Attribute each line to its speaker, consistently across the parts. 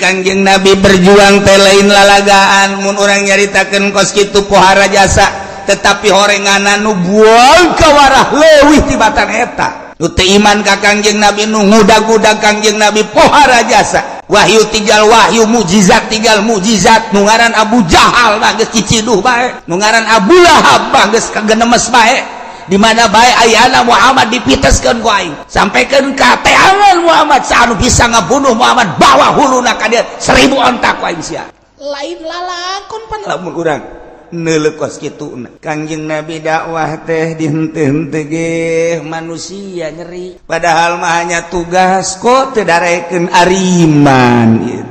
Speaker 1: Kangjeng Nabi berjuang teh lain lalagaan. Mun urang nyaritakeun kos kitu pohara jasa, tetapi horenganan nu buang kawarah leuwih tibatan eta. Nu teu iman ka Kangjeng Nabi, nu ngudag-udag Kangjeng Nabi, pohara jasa. Wahyu tinggal wahyu, mukjizat tinggal mukjizat. Nu ngaran Abu Jahal mah geus ciciduh bae, nu ngaran Abu Lahab mah geus kagenemes bae. Di mana bae ayana Muhammad dipiteskeun ku aing, sampaikan ka teangan Muhammad. Saha bisa ngabunuh Muhammad, bawa huluna ka dieu, 1000 onta ku aing sia.
Speaker 2: Lain lalakon pan.
Speaker 1: Lamun urang neuleuh kos kitu, Kangjeng Nabi dakwah teh dihenteu-henteu ge manusia nyeri, padahal mah hanya tugas kok teu darekeun ariman ieu.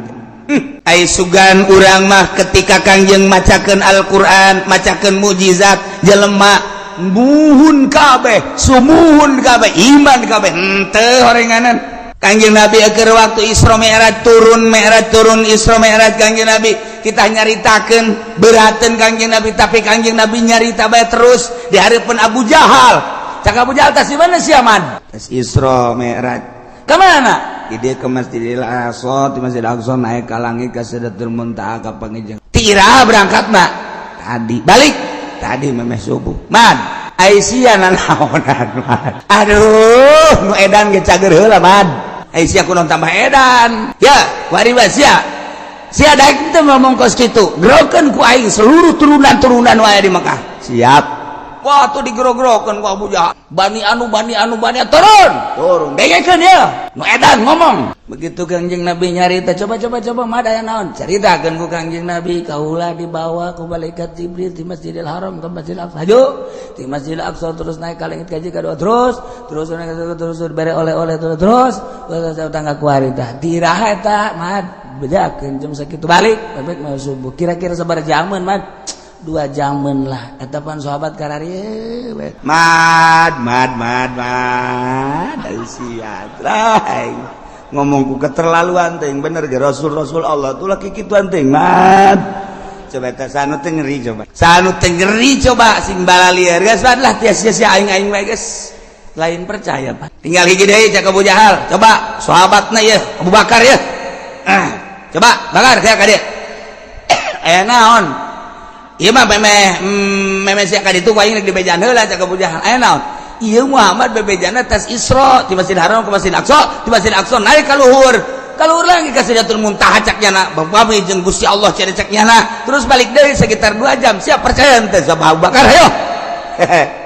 Speaker 1: Ai sugan urang mah ketika Kangjeng macakeun Al-Qur'an, macakeun mukjizat, jelema muhun kabeh, sumuhun kabeh, iman kabeh. Henteu horenganan. Kangjeng Nabi keur waktu Isra Mi'raj turun, Mi'raj turun, Isra Mi'raj Kangjeng Nabi kita nyaritakeun beraten Kangjeng Nabi, tapi Kangjeng Nabi nyarita bae terus di hareupeun Abu Jahal. Cak Abu Jahal, "Tas di mana sia, Man?" "Tas Isra Mi'raj." "Ka mana?" "Di dieu, ke Masjidil Aqsa, di Masjid Aqsa naik ka langit, ka Sidratul Muntaha, ka pangijeng." "Tira berangkat mah?" "Tadi." "Balik?" "Tadi memeh subuh." "Man, ai sia nanaonan, Man?" "Aduh, nu edan ge cager heula, Man. Ai sia kunaon tambah edan?" "Ya, wari mah sia. Sia daek teu ngomong kos kitu. Gerokeun ku aing seluruh turunan-turunan wae di Mekah." "Siap." Wah, tuh digerok-gerokeun ku Abu Jahal. Bani anu, bani anu, bani anu, turun. Turun. Dengekeun ya. Nu edan ngomong. Begitu Kangjeng Nabi nyarita, "Coba, coba, coba, mah aya naon?" Caritakeun ku Kangjeng Nabi, kaula dibawa ku malaikat Jibril di Masjidil Haram ke Masjidil Aqsa. Hayu. Di Masjidil Aqsa terus naik ka langit kaji kadua, terus terus naik terus, terus bere oleh-oleh, terus terus terus tangga kuari tah. Tiraha eta, Mad? Bejakeun jam sakitu balik, balik mau subuh. Kira-kira sabaraha jaman, Mad? 2 jaman lah. Eta pan sahabat karari, "Mad, mad, mad, mad, sia ngomongku keterlaluan teh bener ge. Rasul, Rasul Allah tuh laki kituan teh, Mad." Coba eta sanu teh ngeri, coba sanu teh ngeri, coba sing balalieur geus lah tia sia aing, aing bae geus lain percaya, Pak. Tinggal hiji deui, cak Abu Jahal, "Coba sahabatna ya, Abu Bakar ya. Ah, coba Bakar ka ka dieu. Aya naon? Ieu mah memeh memeh sia ka ditu ku aing rek dibejaan heula." Cak Abu Jahal, "Aya naon? Ieu Muhammad bebejana tas Isra di Masjid Haram ke Masjid Aqsa, di Masjid Aqsa naik ka luhur, ka luhur lagi ka Sidratul Muntaha, cak nyana bami jeung Gusti Allah cek cek nyana, terus balik deui sekitar 2 jam. Siap percaya henteu?" Sama Abu Bakar, "Ayo."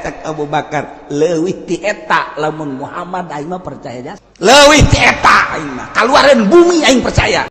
Speaker 1: Cak Abu Bakar, "Leuwih ti eta, lamun Muhammad aing mah percaya, leuwih ti eta aing mah kaluareun bumi aing percaya."